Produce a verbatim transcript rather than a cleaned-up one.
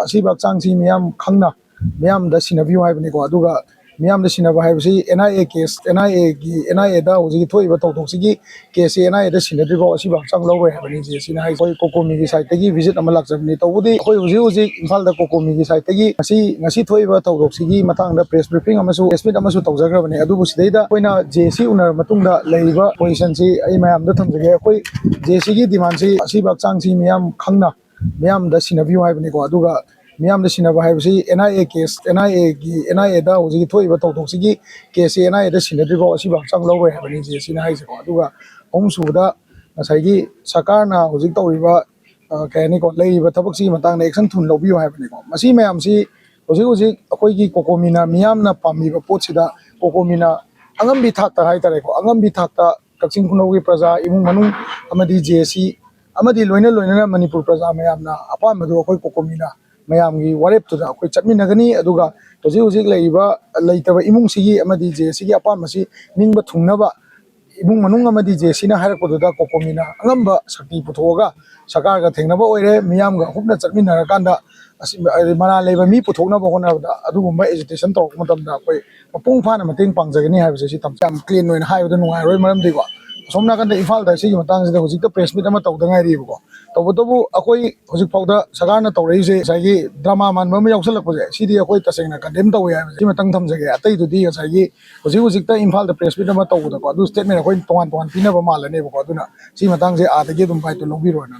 ꯑꯁꯤꯕ ꯍꯛꯆꯥꯡꯁꯤ ꯃꯤꯌꯥꯝ ꯈꯪꯅ ꯃꯤꯌꯥꯝꯗ ꯁꯤꯟꯅꯕꯤꯌꯨ ꯍꯥꯏꯕꯅꯤꯀꯣ꯫ ꯑꯗꯨꯒ ꯃꯤꯌꯥꯝꯗ ꯁꯤꯟꯅꯕ ꯍꯥꯏꯕꯁꯤ NIA case, NIA ꯒꯤ, NIA ꯗ ꯍꯧꯖꯤꯛ ꯊꯣꯛꯏꯕ ꯊꯧꯗꯣꯛꯁꯤꯒꯤ case ꯁꯤ NIA ꯗ ꯁꯤꯟꯅꯗ꯭ꯔꯤꯐꯥꯎ ꯑꯁꯤꯕ ꯍꯛꯆꯥꯡ ꯂꯧꯔꯣꯏ ꯍꯥꯏꯕꯅꯤ꯫ ꯖꯦ ꯁꯤꯅ ꯍꯥꯏꯁꯦ꯫ ꯑꯩꯈꯣꯏ COCOMI ꯒꯤ side ꯇꯒꯤ visit ꯑꯃ ꯂꯥꯛꯆꯕꯅꯤ꯫ ꯇꯧꯕꯗꯤ ꯑꯩꯈꯣꯏ ꯍꯧꯖꯤꯛ ꯍꯧꯖꯤꯛ ꯏꯝꯐꯥꯜꯗ COCOMI ꯒꯤ side ꯇꯒꯤ ꯉꯁꯤ, ꯉꯁꯤ ꯊꯣꯛꯏꯕ ꯊꯧꯗꯣꯛꯁꯤꯒꯤ ꯃꯇꯥꯡꯗ press briefing ꯑꯃꯁꯨ, press meet ꯑꯃꯁꯨ ꯇꯧꯖꯈ꯭ꯔꯕꯅꯤ꯫ ꯑꯗꯨꯕꯨ ꯁꯤꯗꯩꯗ ꯑꯩꯈꯣꯏꯅ ꯖꯦ ꯁꯤ ꯎꯅꯔꯕ ꯃꯇꯨꯡꯗ ꯂꯩꯔꯤꯕ position ꯁꯤ ꯑꯩ ꯃꯌꯥꯝꯗ ꯊꯝꯖꯒꯦ꯫ ꯑꯩꯈꯣꯏ ꯖꯦ ꯁꯤ ꯒꯤ demand ꯁꯤ ꯑꯁꯤꯕ ꯍꯛꯆꯥꯡꯁꯤ ꯃꯤꯌꯥꯝ ꯈꯪꯅ ꯃꯤꯌꯥꯝꯗ ꯁꯤꯟꯅꯕꯤꯌꯨ ꯍꯥꯏꯕꯅꯤꯀꯣ꯫ ꯑꯗꯨꯒ ꯃꯤꯌꯥꯝꯗ ꯁꯤꯟꯅꯕ ꯍꯥꯏꯕꯁꯤ NIA case, NIA ꯒꯤ, NIA ꯗ ꯍꯧꯖꯤꯛ ꯊꯣꯛꯏꯕ ꯊꯧꯗꯣꯛꯁꯤꯒꯤ case ꯁꯤ NIA ꯗ ꯁꯤꯟꯅꯗ꯭ꯔꯤꯐꯥꯎ ꯑꯁꯤꯕ ꯍꯛꯆꯥꯡ ꯂꯧꯔꯣꯏ ꯍꯥꯏꯕꯅꯤ ꯖꯦ ꯁꯤꯅ ꯍꯥꯏꯁꯦꯀꯣ꯫ ꯑꯗꯨꯒ ꯑꯍꯨꯝꯁꯨꯕꯗ ꯉꯁꯥꯏꯒꯤ ꯁꯔꯀꯥꯔꯅ ꯍꯧꯖꯤꯛ ꯇꯧꯔꯤꯕ, ꯑ, ꯀꯩ ꯍꯥꯏꯅꯤꯀꯣ, ꯂꯩꯔꯤꯕ ꯊꯕꯛꯁꯤꯒꯤ ꯃꯇꯥꯡꯗ action ꯊꯨꯅ ꯂꯧꯕꯤꯌꯨ ꯍꯥꯏꯕꯅꯤꯀꯣ꯫ ꯃꯁꯤ ꯃꯌꯥꯝꯁꯤ ꯍꯧꯖꯤꯛ ꯍꯧꯖꯤꯛ ꯑꯩꯈꯣꯏꯒꯤ COCOMI ꯅ ꯃꯤꯌꯥꯝꯅ ꯄꯥꯝꯕꯤꯕ ꯄꯣꯠꯁꯤꯗ COCOMI ꯅ ꯑꯉꯝꯕꯤ ꯊꯥꯛꯇ ꯍꯥꯏꯇꯥꯔꯦꯀꯣ, ꯑꯉꯝꯕꯤ ꯊꯥꯛꯇ ꯀꯛꯆꯤꯡ ꯈꯨꯅꯧꯒꯤ ꯄ꯭ꯔꯖꯥ, ꯏꯃꯨꯡ ꯃꯅꯨꯡ ꯑꯃꯗꯤ ꯖꯦ ꯁꯤ ꯑꯃꯗꯤ ꯂꯣꯏꯅ ꯂꯣꯏꯅꯅ ꯃꯅꯤꯄꯨꯔ ꯄ꯭ꯔꯖꯥ ꯃꯌꯥꯝꯅ ꯑꯄꯥꯝꯕꯗꯨ ꯑꯩꯈꯣꯏ COCOMI ꯅ ꯃꯌꯥꯝꯒꯤ ꯋꯥꯔꯦꯞꯇꯨꯗ ꯑꯩꯈꯣꯏ ꯆꯠꯃꯤꯟꯅꯒꯅꯤ꯫ ꯑꯗꯨꯒ ꯍꯧꯖꯤꯛ ꯍꯧꯖꯤꯛ ꯂꯩꯔꯤꯕ ꯂꯩꯇꯕ ꯏꯃꯨꯡꯁꯤꯒꯤ ꯑꯃꯗꯤ ꯖꯦ ꯁꯤꯒꯤ ꯑꯄꯥꯝꯕꯁꯤ ꯅꯤꯡꯕ ꯊꯨꯡꯅꯕ ꯏꯃꯨꯡ ꯃꯅꯨꯡ ꯑꯃꯗꯤ ꯖꯦ ꯁꯤꯅ ꯍꯥꯏꯔꯛꯄꯗꯨꯗ COCOMI ꯅ ꯑꯉꯝꯕ ꯁꯛꯇꯤ ꯄꯨꯊꯣꯛꯑꯒ ꯁꯔꯀꯥꯔꯒ ꯊꯦꯡꯅꯕ ꯑꯣꯏꯔꯦ, ꯃꯤꯌꯥꯝꯒ ꯍꯨꯞꯅ ꯆꯠꯃꯤꯟꯅꯔꯀꯥꯟꯗ ꯑꯁꯤ, ꯍꯥꯏꯗꯤ ꯃꯔꯥꯜ ꯂꯩꯕ ꯃꯤ ꯄꯨꯊꯣꯛꯅꯕ ꯍꯣꯠꯅꯕꯗ ꯑꯗꯨꯒꯨꯝꯕ agitation ꯇꯧꯔꯛꯄ ꯃꯇꯝꯗ ꯑꯩꯈꯣꯏ ꯃꯄꯨꯡ ꯐꯥꯅ ꯃꯇꯦꯡ ꯄꯥꯡꯖꯒꯅꯤ ꯍꯥꯏꯕꯁꯦ ꯁꯤ ꯊꯝ-, ꯌꯥꯝ clear ꯑꯣꯏꯅ ꯍꯥꯏꯕꯗ ꯅꯨꯡꯉꯥꯏꯔꯣꯏ꯫ ꯃꯔꯝꯗꯤꯀꯣ, ꯑꯁꯣꯝ ꯅꯥꯀꯟꯗ ꯏꯝꯐꯥꯜꯗ ꯁꯤꯒꯤ ꯃꯇꯥꯡꯁꯤꯗ ꯍꯧꯖꯤꯛꯇ press meet ꯑꯃ ꯇꯧꯗ ꯉꯥꯏꯔꯤꯕꯀꯣ꯫ ꯇꯧꯕꯇꯕꯨ ꯑꯩꯈꯣꯏ ꯍꯧꯖꯤꯛ ꯐꯥꯎꯗ ꯁꯔꯀꯥꯔꯅ ꯇꯧꯔꯛꯏꯁꯦ ꯉꯁꯥꯏꯒꯤ drama ꯃꯥꯟꯕ ꯑꯃ ꯌꯥꯎꯁꯜꯂꯛꯄꯁꯦ, ꯁꯤꯗꯤ ꯑꯩꯈꯣꯏ ꯇꯁꯦꯡꯅ condemn ꯇꯧꯋꯦ ꯍꯥꯏꯕꯁꯦ ꯁꯤꯃꯇꯪ ꯊꯝꯖꯒꯦ꯫ ꯑꯇꯩꯗꯨꯗꯤ ꯉꯁꯥꯏꯒꯤ ꯍꯧꯖꯤꯛ ꯍꯧꯖꯤꯛꯇ ꯏꯝꯐꯥꯜꯗ press meet ꯑꯃ ꯇꯧꯕꯗꯀꯣ, ꯑꯗꯨ statement ꯑꯩꯈꯣꯏ ꯇꯣꯉꯥꯟ ꯇꯣꯉꯥꯟ ꯄꯤꯅꯕ ꯃꯥꯜꯂꯅꯦꯕꯀꯣ꯫ ꯑꯗꯨꯅ ꯁꯤ ꯃꯇꯥꯡꯁꯦ ꯑꯥꯗꯒꯤ ꯑꯗꯨꯝ ꯚꯥꯏꯗꯣ ꯂꯧꯕꯤꯔꯣꯅ꯫